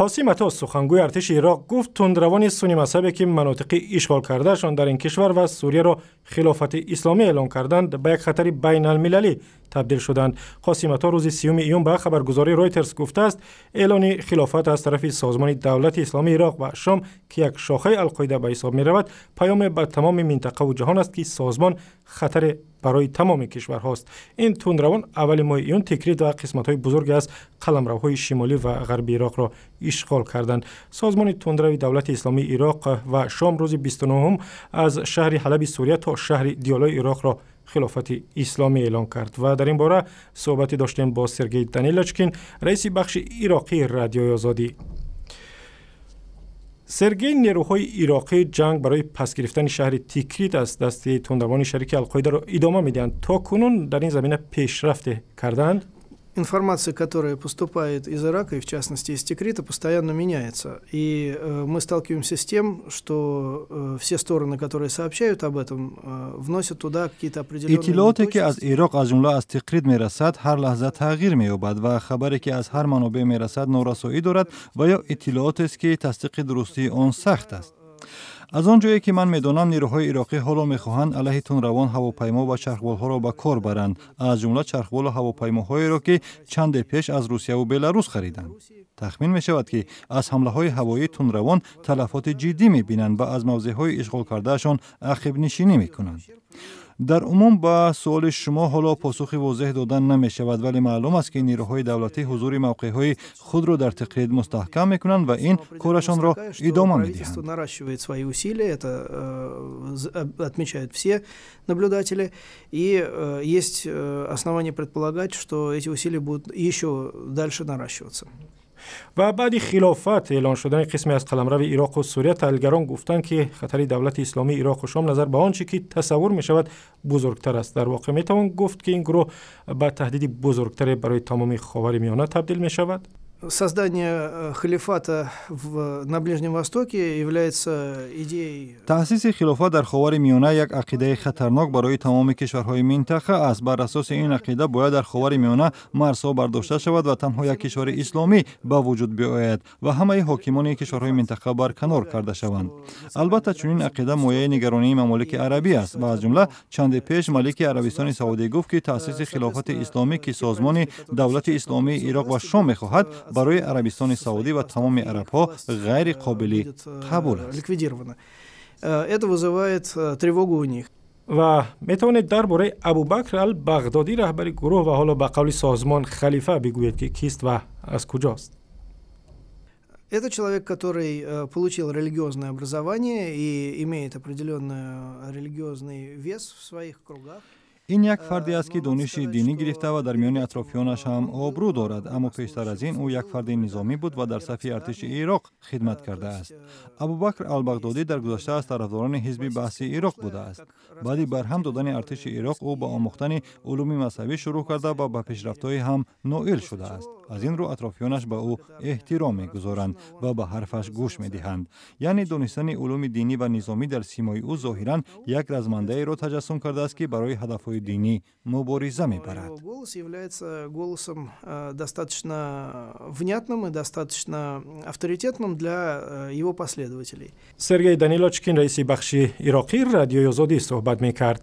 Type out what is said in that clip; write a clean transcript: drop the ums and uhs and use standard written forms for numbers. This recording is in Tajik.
Қосим Ато, сухангӯи артиши Ироқ, гуфт тундравони суннӣ-мазҳабе, ки манотиқи ишғол кардаашон дар ин кишвар ва Сурияро хилофати исломӣ эълон карданд, ба як хатари байналмилалӣ табдил шуданд. Қосим Ато рӯзи 30 июн ба хабаргузории Ройтерс гуфтааст, эълони хилофат аз тарафи созмони Давлати Исломии Ироқ ва Шом, ки як шохаи Алқоида ба ҳисоб меравад, паёме ба тамоми минтақаву ҷаҳон аст, ки созмон хатаре барои тамоми кишварҳост. Ин тундравон аввали моҳи июн Тикрит ва қисматҳои бузурге аз қаламравҳои шимолӣ ва ғарби Ироқро ишғол карданд. Созмони тундрави Давлати Исломии Ироқ ва Шом рӯзи 29 аз шаҳри Ҳалаби Сурия то шаҳри Диёлои Ироқро хилофати исломӣ эълон кард. Ва дар ин бора суҳбате доштем бо Сергей Данилочкин, раиси бахши ироқии Радиои Озодӣ. Сергей, нерӯҳои ироқӣ ҷанг барои пас гирифтани шаҳри Тикрит аз дасти тундравони шарики Алқоидаро идома медиҳанд. То кунун дар ин замина пешрафте кардаанд? Информация, которая поступает из Ирака, и в частности из Тикрита, постоянно меняется. И мы сталкиваемся с тем, что все стороны, которые сообщают об этом, вносят туда какие-то определенные. Иттилооте, ки аз Ироқ, аз ҷумла аз Тикрит мерасад, ҳар лаҳза тағйир меёбад ва хабаре, ки аз ҳар манобеъ мерасад, норасоӣ дорад ва ё иттилоотест, ки тасдиқи дурустии он сахт аст. Аз он ҷое ки ман медонам, нерӯҳои ироқӣ ҳоло мехоҳанд алайҳи тундравон ҳавопаймо ва чархболҳоро ба кор баранд, аз ҷумла чархболу ҳавопаймоҳоеро, ки чанде пеш аз Русияву Беларус хариданд. Тахмин мешавад, ки аз ҳамлаҳои ҳавоии тундравон талафоти ҷиддӣ мебинанд ва аз мавзеъҳои ишғолкардаашон ақибнишинӣ мекунанд. Дар умум ба суоли шумо ҳоло посухи возеҳ додан намешавад, вале маълум аст, ки нерӯҳои давлатӣ ҳузури мавқеъҳои худро дар Тикрит мустаҳкам мекунанд ва ин корашонро идома медиҳанд. Наращивает свои усилия, это отмечают все наблюдатели, и есть основания предполагать, что эти усилия будут еще дальше наращиваться. Ва баъди хилофат эълон шудани қисме аз қаламрави Ироқу Сурия, таҳлилгарон гуфтанд, ки хатари Давлати Исломии Ироқу Шом назар ба он чӣ ки тасаввур мешавад, бузургтар аст. Дар воқеъ метавон гуфт, ки ин гурӯҳ ба таҳдиди бузургтаре барои тамоми Ховари Миёна табдил мешавад? Создание халифата на Ближнем Востоке является идеей. Таъсиси хилофат дар Ховари Миёна як ақидаи хатарнок барои тамоми кишварҳои минтақа аст. Бар асоси ин ақида бояд дар Ховари Миёна марзҳо бардошта шавад ва танҳо як кишвари исломӣ ба вуҷуд биояд ва ҳамаи ҳокимони кишварҳои минтақа барканор карда шаванд. Албатта, чунин ақида мояи нигаронии мамолики арабӣ аст ва аз ҷумла чанде пеш малики Арабистони Саудӣ гуфт, ки таъсиси хилофати исломӣ, ки созмони Давлати Исломии Ироқ ва Шом мехоҳад, барои Арабистони Саудӣ ва тамоми арабҳо ғайри қобили қабул аст. Ликвидировано. Это вызывает тревогу у них. Ва метавонед дар бораи Абубакр ал Бағдодӣ, раҳбари гурӯҳ ва ҳоло ба қавли созмон халифа, бигӯед, ки кист ва аз куҷост? Это человек, который получил религиозное образование и имеет определенный религиозный вес в своих кругах. Ин як фарде аст, ки дониши динӣ гирифта ва дар миёни атрофиёнаш ҳам обрӯ дорад. Аммо пештар аз ин ӯ як фарди низомӣ буд ва дар сафи артиши Ироқ хидмат кардааст. Абубакр Албағдодӣ дар гузашта аз тарафдорони ҳизби Баъси Ироқ будааст. Баъди барҳам додани артиши Ироқ ӯ ба омӯхтани улуми мазҳабӣ шурӯъ карда ва ба пешрафтҳое ҳам ноил шудааст. Аз ин рӯ атрофиёнаш ба ӯ эҳтиром мегузоранд ва ба ҳарфаш гӯш медиҳанд. Яъне донистани улуми динӣ ва низомӣ дар симои ӯ зоҳиран як размандаеро таҷассум кардааст, ки барои ҳадафҳои динӣ мубориза мебарад. Голос является голосом достаточно внятным и достаточно авторитетным для его последователей. Сергей Данилочкин, раиси бахши ироқӣ Радиои Озодӣ, суҳбат мекард.